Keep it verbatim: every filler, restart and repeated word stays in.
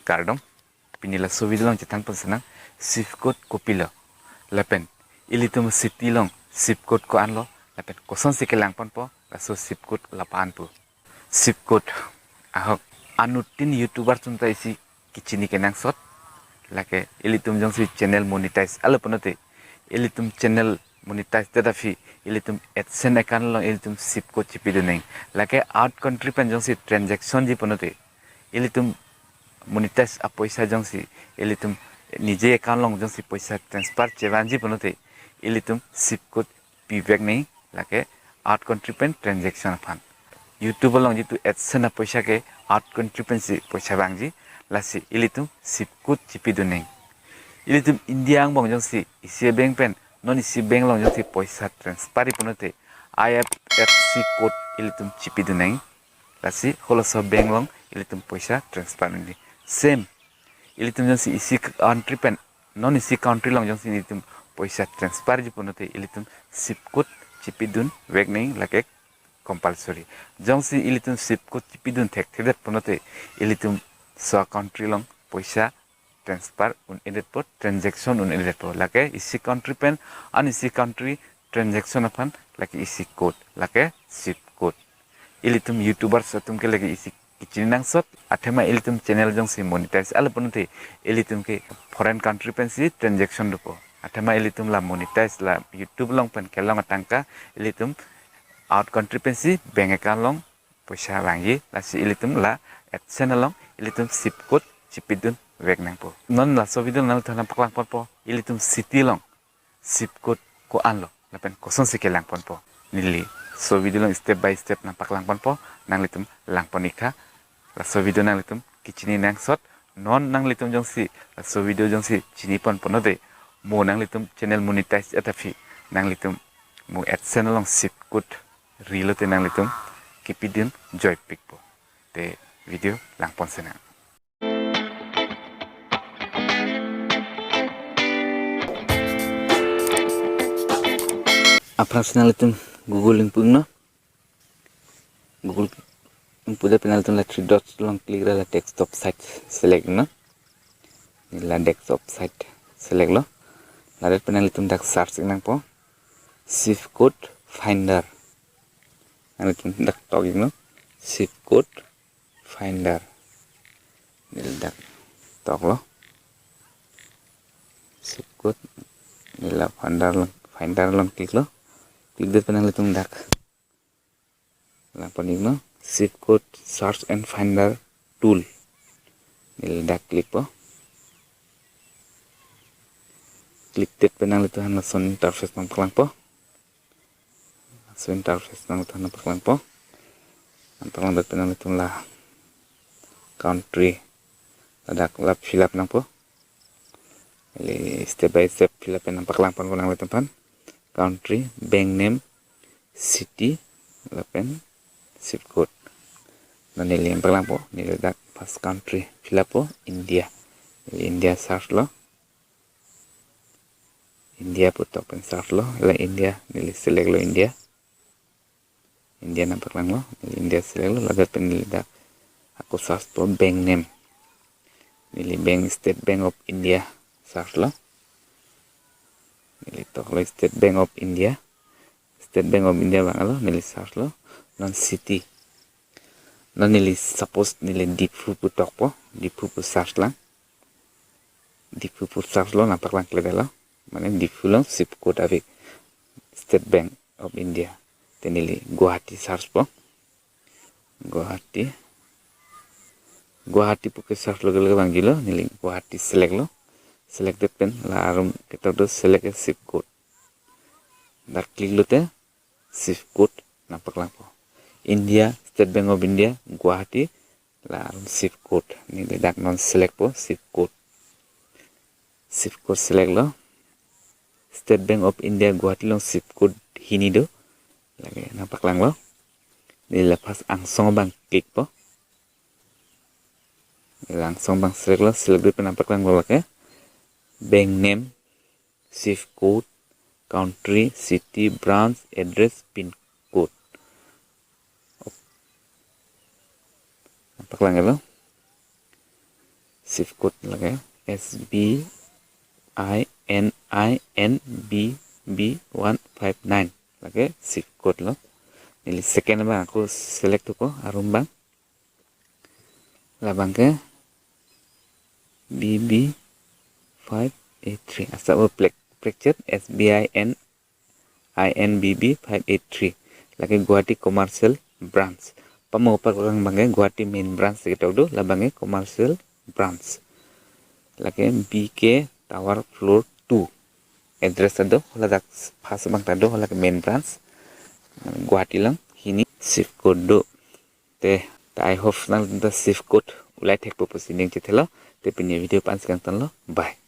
Kardom, pini laso video along chethan pon senang, zip code kopilo, lapen ilitum city along zip code ko-anlo, lapen kosonsi kelang ponpo laso zip code la-an pu. Zip code ahok anuttin YouTuber atum ta isi kechini kenangsot, lake ilitum jongsi channel monetize alo pulote, ilitum channel monetize det aphi, ilitum AdSense account along ilitum zip code chipidun nang. Lake out country pen jongsi transaction ji pulote, ilitum monetize apoisa jongsi ilitum nije account along jongsi poisa transfer chevanji pulote, ilitum zip code pivek nang, lake out country pen transaction aphan. YouTube along jitu AdSense apoisa ke out country pensi poisa vangji, lasi ilitum zip code chipidun nang. Ilitum India angbong jongsi isi bank pen non isi bank along jongsi poisa transfer ji pulote, I F S C code ilitum chipidun nang. Lasi halaso bank along ilitum poisa transfer nang. Same, ilitum jongsi isi country pen non isi country along jongsi ilitum poisa transfer ji pulote, ilitum zip code chipidun vek nang, lake compulsory. Jongsi ilitum zip code chipidun thekthedet pulote, ilitum laso country along poisa transfer un-edetpo, transaction un-edetpo. Lake isi country pen an isi country transaction aphan lake isi code, lake zip code. Ilitum YouTubers atum ke lake isi kechini nangsot, athema ilitum channel jongsi monetize alo pulote, ilitum ke foreign country pensi transaction dopo. Athema ilitum la monetize la YouTube along pen kelong atangka, ilitum out country pensi bank account along poisa vangji, lasi ilitum la AdSense along ilitum zip code chipidun vek nangpo. Non laso video nanglitum aphan nangpaklang ponpo, ilitum city along zip code ko-anlo, lapen kosonsi kelang ponpo. Neli laso video along step by step nangpaklang ponpo, nanglitum lang pon-iktha. Laso video nanglitum kechini nangsot, non nanglitum jongsi laso video jongsi chini pon pulote, mo nanglitum channel monetize det aphi, nanglitum mo AdSense along zip code rilo te nanglitum kipidun joipikpo. Te video lang pon senang. Aphrangsi nanglitum Google ingpu iknon. Google ingpudet pen nanglitum la three dots along click ra la desktop site select iknon. Neli la desktop site select lo. Ladet pen nanglitum dak search ik nangpo, zip code finder. Nanglitum dak tok iknon, zip code finder. Neli dak toklo. Zip code, neli la finder along, finder along click lo. Click det pen nanglitum dak lang pon iknon, zip code search and finder tool. Neli dak click po. Click det pen nanglitum aphan lason interface nangpaklangpo. Laso interface nanglitum aphan nangpaklangpo. Nangpaklang det pen nanglitum la country ladak la fill up nangpo. Neli step by step fill up pen nangpaklang ponpo nanglitum aphan. Country, bank name, city, lapen zip code. Non neli nangpaklangpo, neli dak first country fill up po, India. Neli India search lo. India pu tok pen search lo, la India, neli select lo India. India nangpaklanglo, neli India select lo, ladak pen neli dak ako search po bank name. Neli bank State Bank of India search lo. Neli toklo State Bank of India. State Bank of India vanglo, neli search lo. Non city. Non neli suppose neli Diphu pu tokpo, Diphu pu search lang. Diphu pu search lo, nangpaklangkledetlo. Mane Diphu along zip code ave State Bank of India. Te neli Guwahati search po. Guwahati. Guwahati pu ke search lo ke le vangjilo, neli Guwahati select lo. Select det pen la arum ketok do select a zip code. Dak click lote zip code nangpaklangpo. India, State Bank of India, Guwahati, la arum zip code. Neli dak non select po zip code. Zip code select lo. State Bank of India Guwahati along zip code hini do. Lake nangpaklanglo. Neli la first angsong abang click po. Neli angsong abang select lo, select det pen nangpaklanglo lake. Bank name, zip code, country, city, branch, address, pin code. Nangpaklanglo. SWIFT code lake S B I N I N B B one five nine. Lake SWIFT code lo. Neli second abang ako select thupo, arum abang. Labang ke B B five eight three. Asap plek, plek chet S B I N I N B B five eight three. Lake Guwahati Commercial Branch. Pamo pakrang abang ke Guwahati Main Branch ketok do, labang ke Commercial Branch. Lake B K Tower Floor two. Address ta do, hala dak first abang ta do, hala ke Main Branch. Guwahati along hini SWIFT code do. Te, ta I hope nangtum ta SWIFT code ulai thekpo pusi ning chethelo. Te pini video aphan si kangtonlo. Bye.